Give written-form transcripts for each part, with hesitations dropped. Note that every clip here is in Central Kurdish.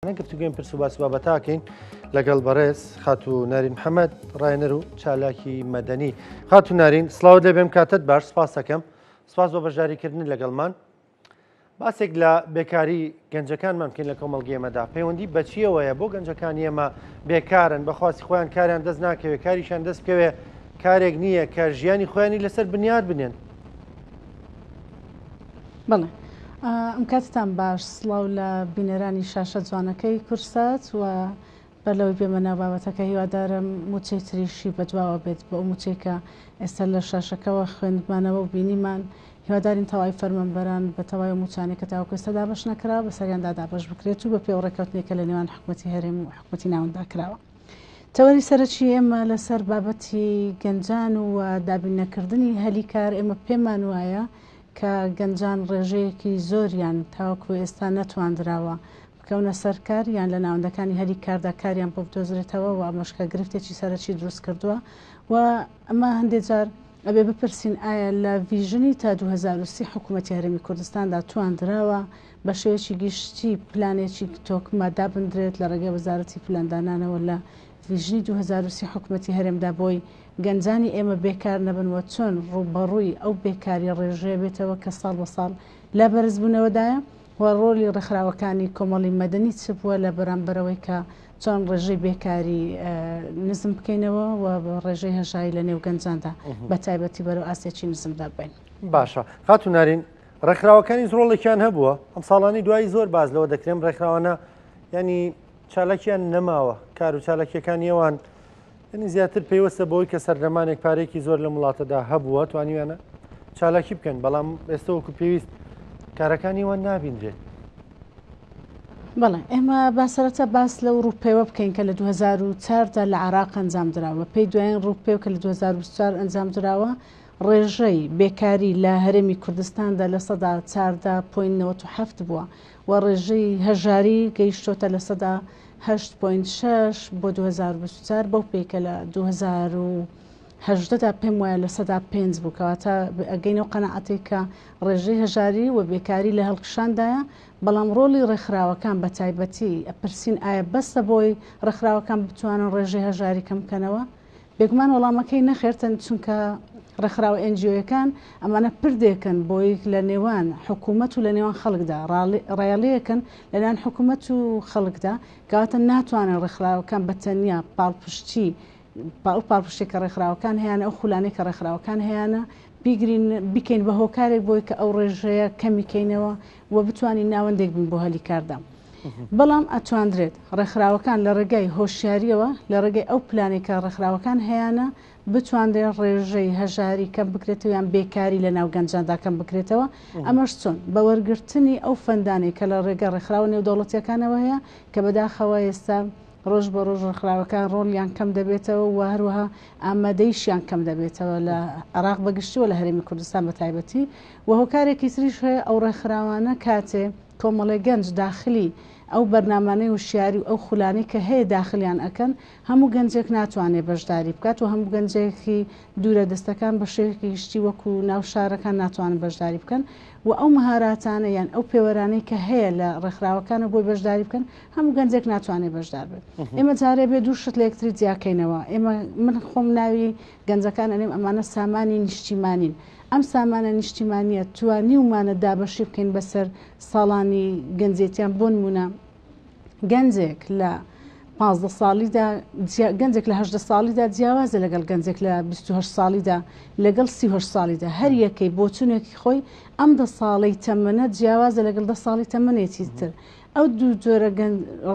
گفتوگۆی پرس و باس و بابەتاکەین لەگەڵ بەڕێز خاتوو نارین محەممەد ڕایەنەر و چالاکی مەدەنی. خاتوو نارین سڵاوت لێبێم کاتت باش سپاس دەکەم سپاس بۆ بەشداریکردن لەگەڵمان. باسێک لە بێکاری گەنجەکانمان بکەین لە کۆمەڵگەی ئێمەدا پەیوەندی بەچیەوەیە بۆ گەنجەکانی ئێمە بێکارن بەخواستی خۆیان کاریان دەست ناکەوێت کاریشان دەست بکەوێ کارێک نییە کە ژیانی خۆیانی لەسەر بنیات بنێن. بەڵێ ئەم کاتتان باش سڵاو لە بینەرانی شاشە جوانەکەی کورسات و بەر لەوەی بێمە ناو بابەتەکە هیوادارم موچەی تریشی بەدواوە بێت بۆ ئەو موچەی کە ئێستا لە شاشەکەوە خوێندمانەوە و بینیمان هیوادارین تەواوی فەرمانبەران بە تەواوی ئەو موچانەی کە تاوەکو ئێستا دابەش نەکراوە بەسەریاندا دابەش بکرێت و بە پێی ئەو ڕێککەوتنەی کە لە نێوان حکومەتی هەرێم و حکومەتی ناوەنددا کراوە. تەوەری سەرەکی ئێمە لەسەر بابەتی گەنجان و دابین نەکردنی هەلی کار، ئێمە پێمان وایە کە گەنجان ڕێژەیەکی زۆریان تاوەکو ئێستا نەتواندراوە بکەونە سەر کار یان لە ناوەندەکانی هەلی کاردا کاریان بۆ بدۆزرێتەوە و ئەمەش کە گرفتێکی سەرەکی دروست کردووە و ئەمە هەندێک جار ئەبێ بپرسین ئایا لە ڤیژنی تا 2030 حکوومەتی هەرێمی کوردستاندا تواندراوە بە شێوەیەکی گشتی پلانێکی تۆکمە دابندرێت لە ڕێگەی وەزارەتی پلاندانانەوە لە ڤیژنی 2030 حکومەتی هەرێمدا بۆی گەنجانی ئێمە بێکار نەبن و چۆن ڕووبەڕووی ئەو بێکاری ڕێژەیە بێتەوە کە ساڵ بە ساڵ لە بەرزبوونەوەدایە و ڕۆلی ڕێکخراوەکانی کۆمەڵی مەدەنی چ بووە لە بەرامبەرەوەی کە چۆن ڕێژەی بێکاری نزم بکەینەوە و ڕێژەی هەژاری لە نێو گەنجاندا بە تایبەتی بەرەو ئاستێکی نزمدا ببەین. باشە خاتوو نارین ڕێکخراوەکانیش ڕۆڵێکیان هەبووە ئەم ساڵانی دوایی زۆر باز لەوە دەکرێن ڕێکخراوانە ینی چالاکیان نەماوە کار و چالاکیەکانی ئەوان ینی زیاتر پەیوەستە بۆی کە سەردەمانێک پارێکی زۆر لە وڵاتەدا هەبووە توانیویانە چالاکی بکەن بەڵام ئێستا وەکو پێویست کارەکانی وان نابینرێت. بەڵێ ئێمە با سەرەتا باس لەو ڕووپێوە بکەین کە لە 2004 دا لە عراق ئەنجام دراوە پێی دوایین ڕووپێو کە لە 2024 ئەنجام دراوە ڕێژەی بێکاری لە هەرێمی کوردستاندا 14.97% بووە و ڕێژەی هەژاری گەیشتۆتە 8.6% بۆ 2024 بەو پێی کە لە 2018 دا پێم وایە 5% بوو کەواتە ئەگەینەوە قەناعەتێک کە ڕێژەی هەژاری و بێکاری لە هەڵکشاندایە بەڵام ڕۆڵی ڕێکخراوەکان بە تایبەتی ئەپرسین ئایا بەسە بۆی ڕێکخراوەکان بتوانن ڕێژەی هەژاری کەم بکەنەوە؟ بێگومان وەڵامەکەی نەخێرتن چونکە ڕێکخراوە ئێنجیۆیەکان ئەمانە پردێکن بۆی لە نێوان حکوومەت و لە نێوان خەڵکدا ڕایەڵەیەکن لە نێوان حکوومەت و خەڵکدا کەواتە ناتوانن ڕێکخراوەکان بە تەنیا پاڵپشتی ئەو پاڵپشتی کە ڕێکخراوەکان هەیانە ئەو خولانەی کە ڕێکخراوەکان هەیانە بیگرین بیکەین بە هۆکارێک بۆی کە ئەو ڕێژەیە کەمی کەینەوە و بتوانین ناوەندێک بین بۆ هەلی کاردا. بەڵام ئەتواندرێت ڕێکخراوەکان لە ڕێگای هۆشیاریەوە لە ڕێگەی ئەو پلانەی کە ڕێکخراوەکان هەیانە بتواندرێت ڕێژەی هەژاری کەم بکرێتەوە یان بێکاری لە ناو گەنجاندا کەم بکرێتەوە ئەمەش چۆن بە وەرگرتنی ئەو فەندانەی کە لە ڕێگە ڕێکخراوە نێودەوڵەتیەکانەوە هەیە کە بەداخەوە ئێستا ڕۆژ بە ڕۆژ ڕێکخراوەکان ڕۆڵیان کەم دەبێتەوە و هەروەها ئامادەیشیان کەم دەبێتەوە لە عێراق بەگشتی و لە هەرێمی کوردستان بە تایبەتی و هۆکارێکی تریش هەیە ئەو ڕێکخراوانە کاتێ کۆمەڵێ گەنج داخلی ئەو بەرنامانەی وشیاری و ئەو خولانەی کە هەیە داخلیان ئەکەن هەموو گەنجێک ناتوانێ بەشداری بکات و هەموو گەنجێکی دوورە دەستەکان بە شێوەیەکی گشتی وەکو ناو شارەکان ناتوانن بەشداری بکەن و ئەو مەهاراتانە یان ئەو پێوەرانەی کە هەیە لە ڕێکخراوەکانە بۆی بەشداری بکەن هەموو گەنجێک ناتوانێت بەشدار بێت ئێمە جارێ بێ دوو شت لە یەکتری جیاکەینەوە ئێمە من خۆم ناوی گەنجەکان ئەنێم ئەمانە سامانی نیشتیمانین ئەم سامانە نیشتیمانیە توانیومانە دابەشی بکەین بەسەر ساڵانی گەنجێتیان بۆ نمونە گەنجێک لە 15 ساڵیدا گەنجێک لە هەدە ساڵیدا جیاوازە لەگەڵ گەنجێک لە 28 ساڵیدا لەگەڵ 38 ساڵیدا هەر یەکەی بۆچونێکی خۆی ئەم دە ساڵەی تەمەنە جیاوازە لەگەڵ دە ساڵی تەمەنێکی تر ئەو دوو جۆرە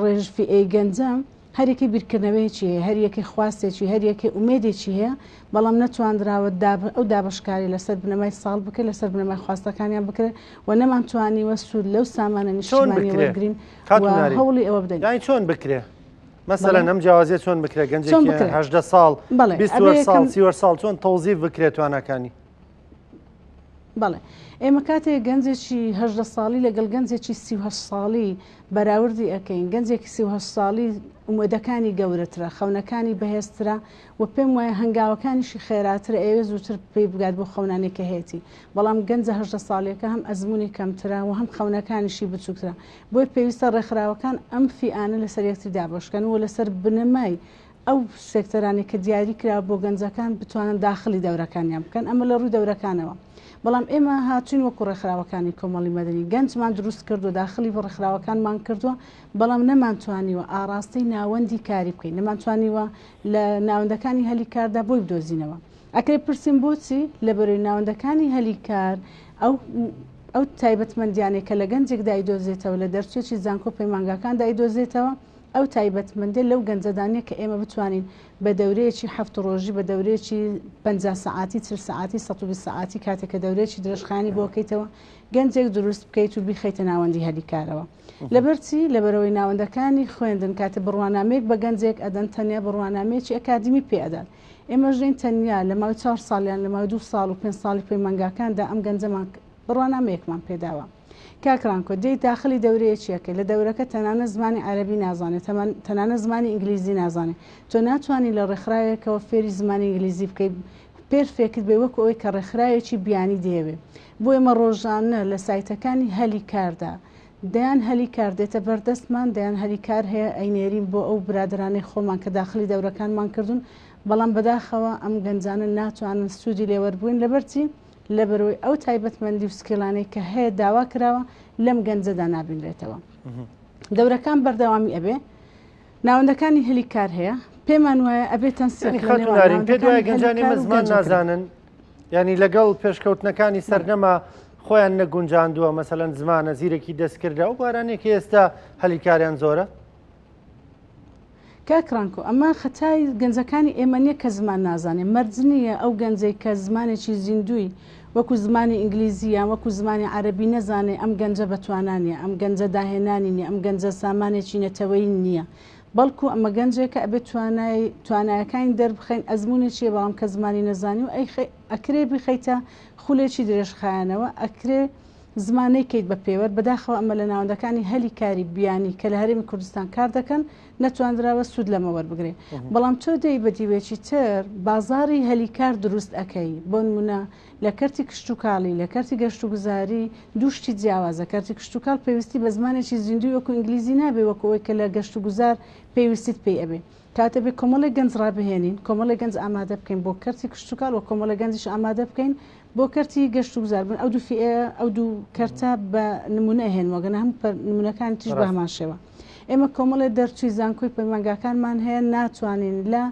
ڕێژ فیئەی گەنجە هەریەکەی بیرکردنەوەیەکی هەیە، هەریەکەی خواستێکی، هەریەکەی ئومێدێکی هەیە، بەڵام نەتواندراوە ئەو دابەشکاریە لەسەر بنەمای ساڵ بکرێت، لەسەر بنەمای خواستەکانیان بکرێت و نەمانتوانیوە سوود لەو سامانە چۆن نیشتیمانیە بکرێ وەرگرین و خاتوو نارین؟ هەوڵی ئەوە بدەین. یانی چۆن بکرێ؟ مەسەلەن بەڵێ. ئەم جیاوازیە چۆن بکرێ؟ چۆن گەنجێکی بکرێ؟ 18 ساڵ، بەڵێ 20 ئەبێ ساڵ، یەکەم 30 ساڵ چۆن تەوزیف بکرێت تواناکانی؟ بەڵێ ئێمە کاتێک گەنجێکی 18 ساڵی لەگەڵ گەنجێکی 38 ساڵی بەراوردی ئەکەین، گەنجێکی 38 ساڵی ئومێدەکانی گەورەترە، خەونەکانی بەهێزترە و پێم وایە هەنگاوەکانیشی خێراترە، ئەیەوێ زووتر پێی بگات بۆ خەونانەی کە هەیەتی. بەڵام گەنجە 18 ساڵیەکە هەم ئەزموونی کەمترە و هەم خەونەکانیشی بچووکترە. بۆیە پێویستە ڕێکخراوەکان ئەم فیئانە لەسەر یەکتری دابەش بکەن و لەسەر بنەمای ئەو سێکتەرانەی کە دیاری کراوە بۆ گەنجەکان بتوانن داخلی دەورەکانیان بکەن، ئەمە لە ڕووی دەورەکانەوە. بەڵام ئێمە هاتوین وەکو ڕێکخراوەکانی کۆمەڵی مەدەنی گەنجمان دروست کردووە، داخلی ڕێکخراوەکانمان کردووە، بەڵام نەمانتوانیوە ئاڕاستەی ناوەندی کاری بکەین، نەمانتوانیوە لە ناوەندەکانی هەلی کاردا بۆی بدۆزینەوە. ئەکرێ پرسین بۆچی؟ لەبەرەی ناوەندەکانی هەلی کار ئەو ئەو تایبەتمەندیانەی کە لە گەنجێکدا ئەیدۆزێتەوە، لە دەرچوویەکی زانکۆ پەیمانگاکاندا ئەیدۆزێتەوە، ئەو تایبەتمەندیە لەو گەنجەدا نیە کە ئێمە بتوانین بە دەورەیەکی حەفت ڕۆژی، بە دەورەیەکی 50 سەعاتی، 40 سەعاتی، 120 سەعاتی کاتێک کە دەورەیەکی درێژخایەنی بۆ کەیتەوە گەنجێک دروست بکەیت و بیخەیتە ناوەندی هەلی کارەوە. لەبەرچی؟ لەبەرئەوەی ناوەندەکانی خوێندن کاتێ بڕوانامەیەک بە گەنجێک ئەدەن تەنیا بڕوانامەیەکی ئەکادیمی پێ ئەدات. ئێمەش دێین تەنیا لە ماوەی چوار ساڵ یان لە ماوەی دوو ساڵ و پێنج ساڵی پەیمانگاکاندا ئەم گەنجەمان بڕوانامەیەکمان پێداوە. کاک ڕانکۆ دێی داخلی دەورەیەکی ئەکەی لە دەورەکە تەنانەت زمانی عەرەبی نازانێ تەنانەت زمانی ئینگلیزی نازانێ تۆ ناتوانی لە ڕێکخراوێکەوە فێری زمانی ئینگلیزی بکەی perfect بێ وەکو ئەوەی کە ڕێکخراوێکی بیانی دەیەوێ بۆ ئێمە ڕۆژانە لە سایتەکانی هەلی کاردا دەیان هەلی کار دێتە بەردەستمان دەیان هەلی کار هەیە ئەینێرین بۆ ئەو برادرانەی خۆمان کە داخلی دەورەکانمان کردوون بەڵام بەداخەوە ئەم گەنجانە ناتوانن سوودی لێوەربگرن لەبەرچی لەبەرئەوەی ئەو تایبەتمەندی و skill انەی کە هەیە داوا کراوە لەم گەنجەدا نابینرێتەوە. دەورەکان بەردەوامی ئەبێ، ناوەندەکانی هەلی کار هەیە، پێمان وایە ئەبێ تەنسیق یانی لە خاتوو نێوان نارین پێت وایە ناوەندەکانی هەلی گەنجانی کار ئێمە و زمان گەنج بکرێت. نازانن؟ یانی لەگەڵ پێشکەوتنەکانی سەردەما خۆیان نەگونجاندووە مەسەلەن زمانە زیرەکی دەستکردە ئەو بوارانەی کە ئێستا هەلی کاریان زۆرە؟ کاک ڕانکۆ ئەمە خەتای گەنجەکانی ئێمە نیە کە زمان نازانێ، مەرج نیە ئەو گەنجەی کە زمانێکی زیندووی وەکو زمانی ئینگلیزی یان وەکو زمانی عەرەبی نەزانێ ئەم گەنجە بەتوانا نیە، ئەم گەنجە داهێنانی نیە، ئەم گەنجە سامانێکی نەتەوەیی نیە، بەڵکو ئەمە گەنجێکە ئەبێ توانای توانایەکانی دەربخەین، ئەزموونێکی هەیە بەڵام کە زمانی نەزانی و ئەکرێ بیخەیتە خولێکی درێژخایەنەوە، ئەکرێ زمان نەیکەیت بە پێوەر، بەداخەوە ئەمە لە ناوەندەکانی هەلی کاری بیانی کە لە هەرێمی کوردستان کار دەکەن نەتواندراوە سوود لەمە وەربگرێ، بەڵام تۆ دێی بە دیوێکی تر بازاڕی هەلی کار دروست ئەکەی، بۆ نموونە لە کەرتی کشتوکاڵی، لە کەرتی گەشتوگوزاری دوو شتی جیاوازە، کەرتی کشتوکاڵ پێویستی بە زمانێکی زیندووی وەکو ئینگلیزی نابێ وەکو ئەوەی کە لە گەشتوگوزار پێویستیت پێی ئەبێ. کاتێ بێ کۆمەڵێک گەنج ڕابهێنین، کۆمەڵێک گەنج ئامادە بکەین بۆ کەرتی کشتوکاڵ و کۆمەڵێک گەنجیش ئامادە بکەین بۆ کەرتی گەشتوگوزار. من ئەو دوو فیئەیە، ئەو دوو کەرتە بە نموونە ئەهێنمەوە، گەنا هەموو نموونەکانی تریش بە هەمان شێوە. ئێمە کۆمەڵێ دەرچووی زانکۆی پەیمانگاکانمان هەیە ناتوانین لە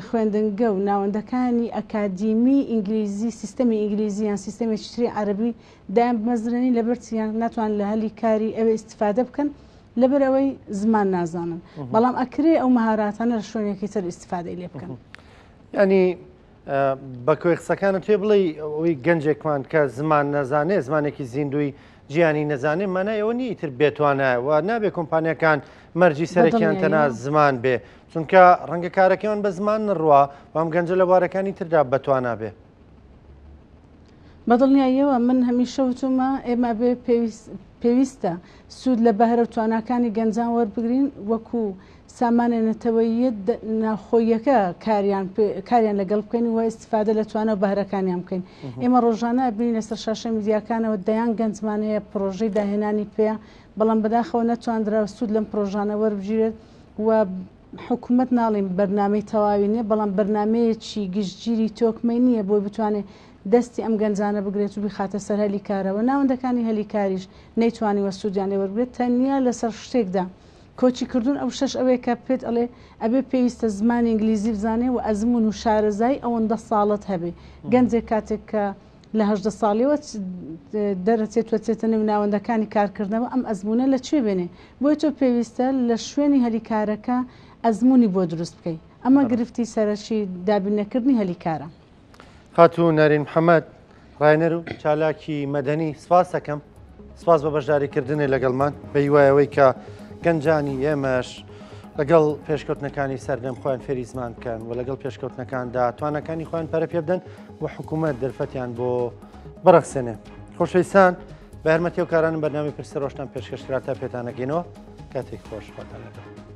خوێندنگە و ناوەندەکانی ئەکادیمی ئینگلیزی، سیستەمی ئینگلیزی یان سیستەمێکی تری عەرەبی دایان بمەزرێنین، لەبەر چی یان ناتوانن لە هەلی کاری ئەوێ ئیستیفادە بکەن، لەبەر ئەوەی زمان نازانن. بەڵام ئەکرێ ئەو مەهاراتانە لە شوێنێکی تر ئیستیفادەی لێ بکەن. یانی بە کۆی قسەکانت پێ بڵێی ئەوەی گەنجێکمان کە زمان نەزانێ، زمانێکی زیندووی جیهانی نەزانێ، مانای ئەوە نییە ئیتر بێتوانایە و نابێ کۆمپانیاکان مەرجی سەرەکیان تەنها زمان بێ، چونکە ڕەنگە کارەکەیان بە زمان نەڕوا و ئەم گەنجە لە بوارەکانی تردا بەتوانا بێ. بەدڵنیاییەوە من هەمیشە وتومە ئێمە بێ پێویستە سوود لە بەهرە و تواناکانی گەنجان وەربگرین وەکو سامانە نەتەوەییە ناوخۆییەکە کاریان کاریان لەگەڵ بکەین و ئیستیفادە لە توانا و بەهرەکانیان بکەین. ئێمە ڕۆژانە ئەبینین لەسەر شاشە میدیاکانەوە دەیان گەنجمان هەیە پڕۆژەی داهێنانی پێیە، بەڵام بەداخەوە نەتواندراوە سوود لەم پڕۆژانە وەربگیرێت و حکومەت ناڵێم بەرنامەی تەواوی نییە، بەڵام بەرنامەیەکی گشتگیری تۆکمەی نییە بۆی بتوانێت دەستی ئەم گەنجانە بگرێت و بیخاتە سەر هەلی کارەوە، ناوەندەکانی هەلی کاریش نەیتوانیوە سوودیان لێ وەربگرێت تەنیا لەسەر شتێکدا کۆچی کردوون ئەو شەش ئەوەیە کە پێت ئەڵێ ئەبێ پێویستە زمانی ئینگلیزی بزانێ و ئەزموون و شارەزایی ئەوەندە ساڵەت هەبێ گەنجێک کاتێک کە لە 18 ساڵیەوە دەرەچێت و چێتە نێو ناوەندەکانی کارکردنەوە ئەم ئەزموونە لە کوێ بێنێ بۆیە تۆ پێویستە لە شوێنی هەلی کارەکە ئەزموونی بۆ دروست بکەی ئەمە گرفتی سەرەکی دابین نەکردنی هەلی کارە. خاتوو نارین محەمەد، ڕاهێنەر و چالاکی مەدەنی، سپاس دەکەم. سپاس بە بەشداریکردنێ لەگەڵمان. بە هیوای ئەوەی کە گەنجانی ئێمەش لەگەڵ پێشکەوتنەکانی سەردەم خۆیان فێری زمان بکەن و لەگەڵ پێشکەوتنەکاندا توانەکانی خۆیان پەرە پێ بدەن و حکوومەت دەرفەتیان بۆ بڕەخسێنێ. خۆشەویستان بە یارمەتی و کارانم بەرنامەی پرسی ڕۆژتان پێشکەش کرا تا پێتانەگەینەوە کاتێک خۆش خۆتان لەگەڵ.